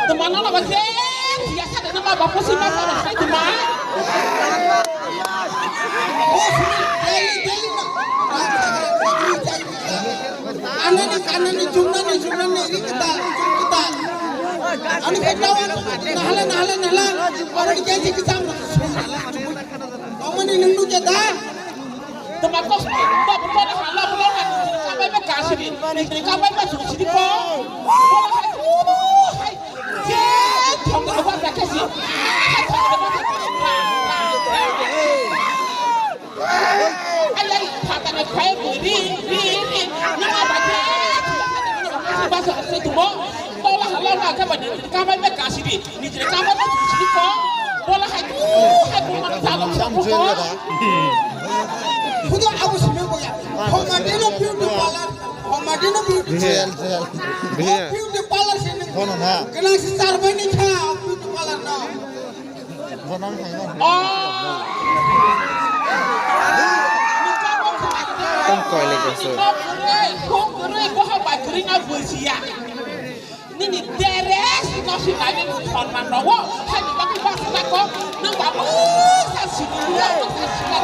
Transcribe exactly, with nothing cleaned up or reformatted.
Tuma nono ba je, ya sa de nama ba pusi ma sa sai tuma. Anani, anani, jumnani, jumnani, ini kita, kita. Ani kita, nahala, nahala, nahala. Orang dia sih kita. Kamu ni nunggu kita. Tuma kos, ba, ba, ba, hala, ba, ba, ka bai ba ka sidi, ni ka bai ba su sidi ko. Ba, ba, hai, hai. Je, thong ba ba ka si. Ai, ai, pha ta na khai ri, ri, ri. Na ba je. Ba sa se tumo. Tola hala na ka ba ni ka bai ba ka sidi. Nijini kama tu sini ko, bola hai tu, hai ko mana talo sa ko. Hudu abu sini ko ya. Homadino beauty parlor, Homadino beauty. Real, real. Beauty parlor sini. Kono na? Kena si sarbani kha beauty parlor no. Bonang hai na. Oh. Tang koi le ko so. Ko kore ko ha ba kring a busia. Nini dress no sinai nini sonman rogo. Hani baki basa na ko. Nang babu sa sini ya sa sini.